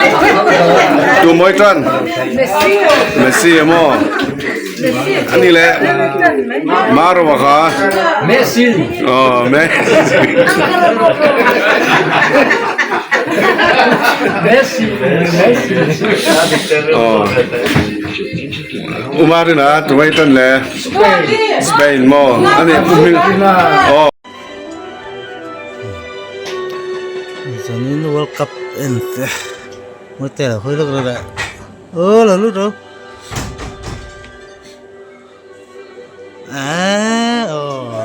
Tu mawi tan Messi emaw ani le Marova kha Messi aw Messi Messi Messi aw Umarina tu mawi tan le Spain maw ani pu hming aw. Zanin world cup en te mawi te lo hawi lawk lawk leh aw lo lut ro eehh aw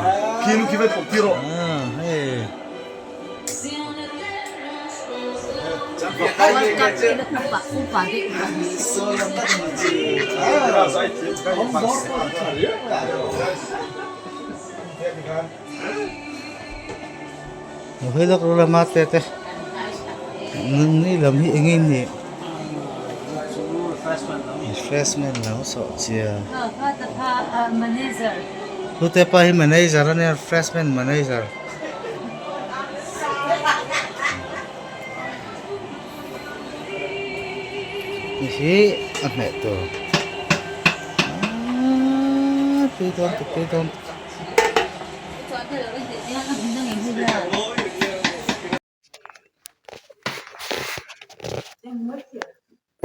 hei. Hawi lawk lawk lama te te ni lam hi eng nge ni refreshment lam sawh chia hlute pa hi manager ania refreshment manager. Hi a hmeh tur aaa tui dawn tuk tui dawn tuk.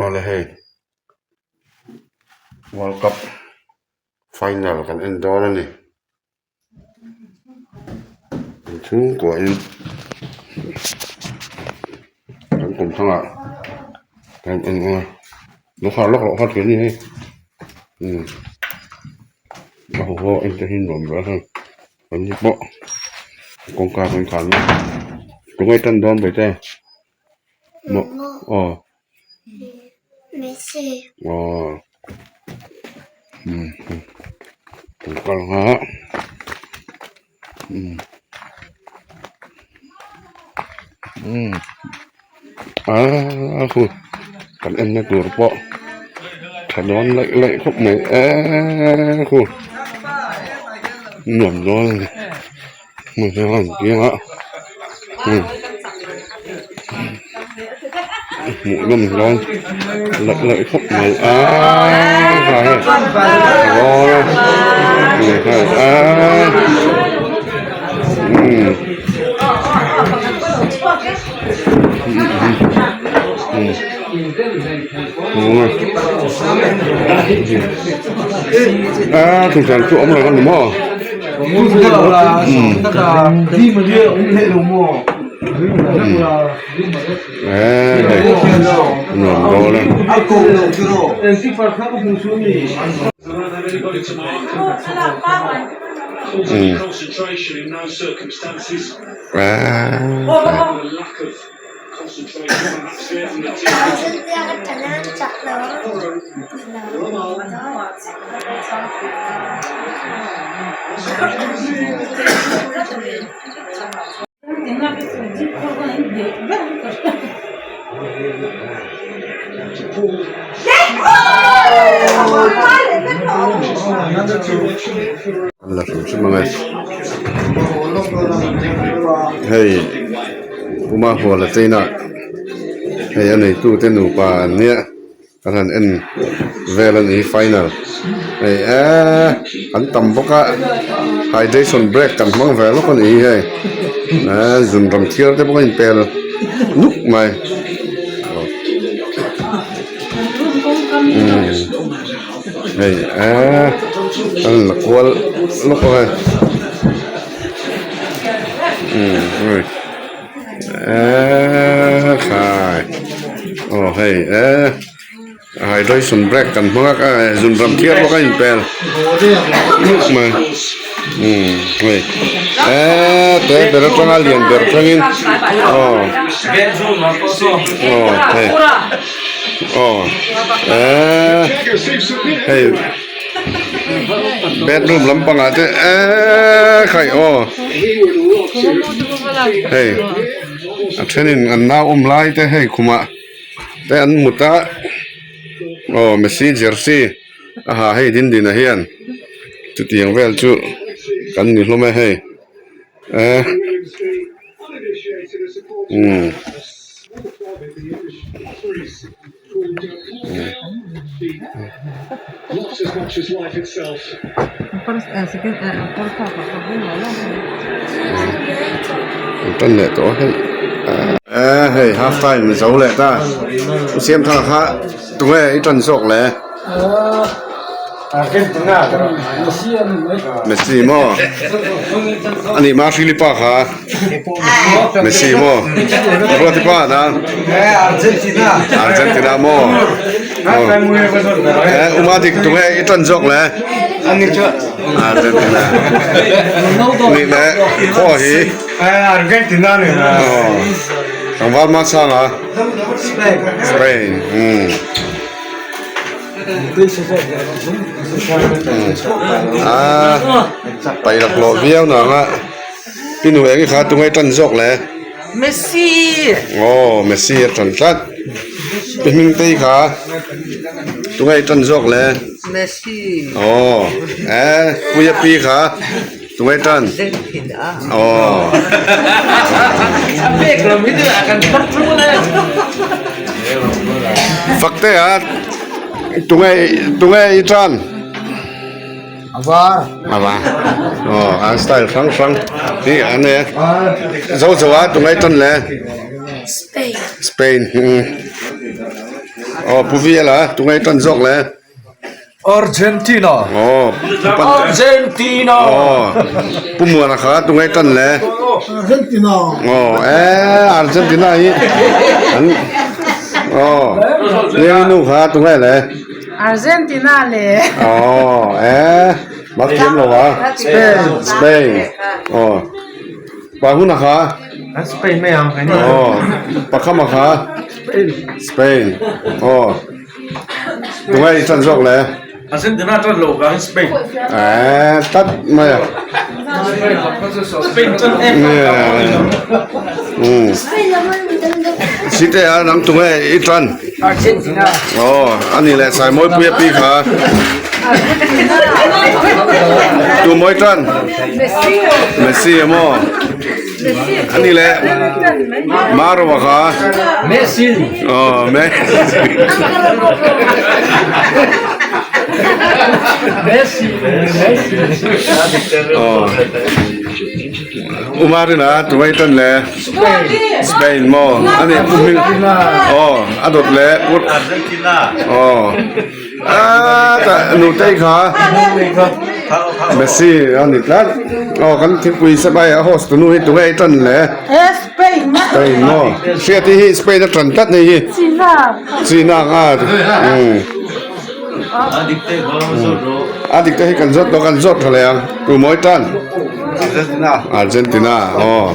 Awle hei world cup final kan en dawn a ni. Chhungkuahin kan kum thangah kan en ang a lawkha lawk loh kha thil a ni hei umm a haw haw en te hi nuam ber a hei an ni pawh kawngka kan khar mek tunge tan dawn ve te maw aw aw kan kal ang a umm umm aaa khu kan en na tur pawh tha dawn laih laih khawp mai eee khu nuam dawn a ni hmun hi a rawn piang a umm. Hmuh nawm dawn laih laih khawp mai aaa khai hei dawn a hei aaa umm aaa thingthian chu awm lo a ni maw umm. Nuam dawn a. An la hrim hrim ang e hei Puma hual a cheina hei a neitute nupa an nia. Kan han en vel a ni hi final hei eee an tam bawk a hydration break kan hmang ve lawk a ni hi hei eee zun ram thiar te pawh a inpel nuk mai umm hei eee an la kual lawk a hei umm hei. Eee khai aw hei eee hydration break kan hmang a zun ram thiar bawk a inpel nuk mai umm hei eee te ber atanga lian ber thlengin aw aw hei aw eee hei bedroom lampangah te eee khai aw hei a thenin an nau awm lai te hei khumah te an mut a aw messi jersey a ha hei din din ah hian chutiang vel chu kan ni hlawm e hei eh umm. An tan leh tawh a hei eh hei half time zo leh ta u Siamthara kha tunge i tan zawk le Messi maw ani ma Philipa kha Messi maw Ruati pa na Argentina maw eh uma dik tunge i tan zawk le Argentina ni le khaw hi Argentina ni tlangval ma chhanga Spain ah paih laklawh viau nang a pi nu eng i kha tunge tan zawk le Messi aw Messi a tan tlat pi hming te hi kha tunge tan zawk le Messi aw eh puia pi kha tunge tan aw fakte a tunge tunge i tan awa aw an style hrang hrang hi an nei a zo zo a tunge tan le Spain Spain aw pu viala tunge tan zawk le. Argentina. Aw. Argentina. Aw. Pu Muana kha tungai tan le. Argentina. Aw eh Argentina hi an aw Leng nu kha tungai le. Argentina le. Aw eh mak thiam lo a. Spain. Spain. Aw. Pa huna kha. Spain mai ang. Aw. Pakhama kha. Spain. Spain. Aw. Tungai i tan zawk le. Argentina tan lo vang Spain. Eh, tat mai a. Spain tan em. Mm. Site a nang tungai i tan. Argentina. Oh, ani le sai moi pui pi kha. Tu moi tan. Messi. Messi mo. Ani le Marwa kha. Messi. Oh, Messi. Messi. Messi. Oh. Umarina tumai tan le Spain mo ani uming oh adot le Argentina. Oh Ah, ta nutei kha Messi a ni tlat. Aw kan thingpui sabai a host tunu hi tunge i tan le. Spain ma. Spain maw. Hriat hi Spain a tan tlat nei hi. China. China nga. Um. A dik te hi kan zawt kan zawt tha le ang. Tu mawi tan. Argentina. Argentina. Aw.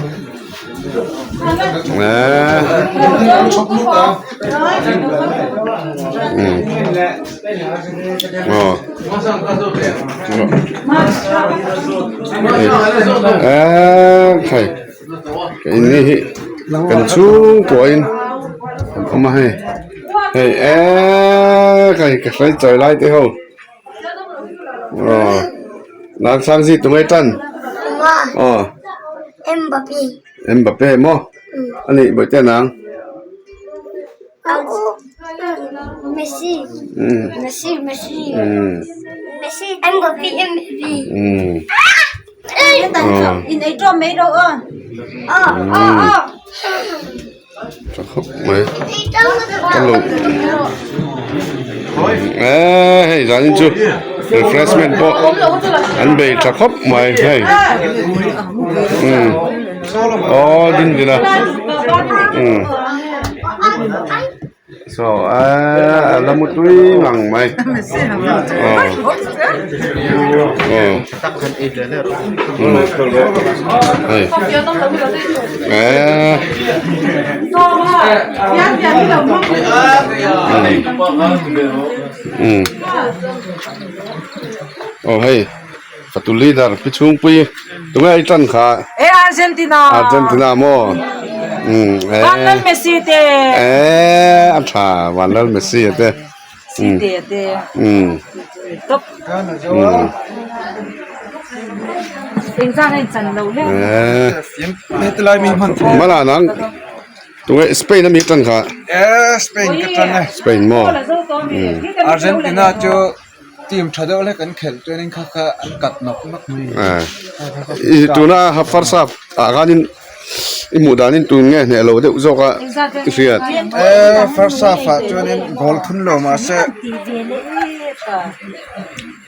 Keini hi kan chhungkaw in an awm a hei hei eee hei ka hrai chawi lai te ho aw Lalsangzi tunge tan aw. Mbappe. Mbappe maw? A nih bawihte nang. Messi. Messi Messi. Messi Mbappe Mbappe. In ei tawm mai ro aw. Aw aw aw. Tha khawp mai. Ka lo eee hei zanin chu refreshment pawh an bei tha khawp mai hei umm aw ding ding a umm saw eee a la mu tui ngang mai aw aw hei eee. Aw hei fatu leader pi chhungpui tunge i tan kha e Argentina Argentina maw umm e Vanlal Messi te e a tha Vanlal Messi te si te te umm top umm engzah nge in chan lo hle e mala nang. Tunge Spain ami tan kha? Eh Spain ka tan e. Spain maw? Argentina chu team tha deuh hlek an khelh chuanin kha kha an kat nawk nawk mai. I tuna first half ah khanin i hmuh danin tun nge hneh lo deuh zawk a i hriat. Eh first half ah chuanin goal thun lo mahse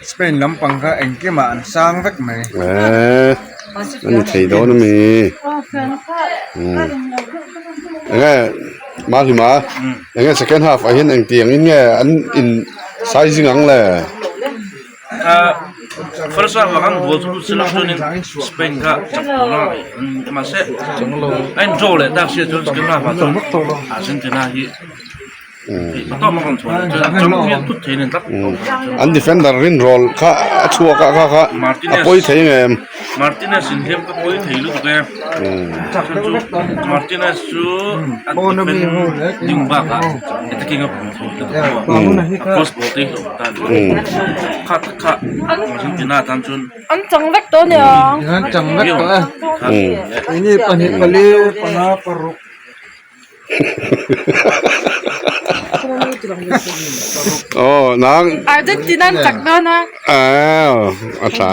Spain lampang kha engkimah an sang vek mai. Eh a ni thei dawn ami. Enge Mahlima enge second half ah hian engtiang in nge an in sizing ang le. First half ah khan goal chu lut sela chuanin Spain kha chak tur a mahse a in draw leh tak sia chuan second half ah chuan Argentina hi An defender rinrawl kha a chhuak a kha kha a pawi thei ngem. Martinez in hliam ka pawi thei lutuk e. Martinez chu a defend ding bakah attacking a pum thei lutuk a cross ball te hi hlawh ta kha tak kha Argentina tan chuan An chang vek tawh nia. An chang vek tawh e. Ini pahnih pali panga paruk. Aw nang Argentina an chak dawn a. Aw a tha.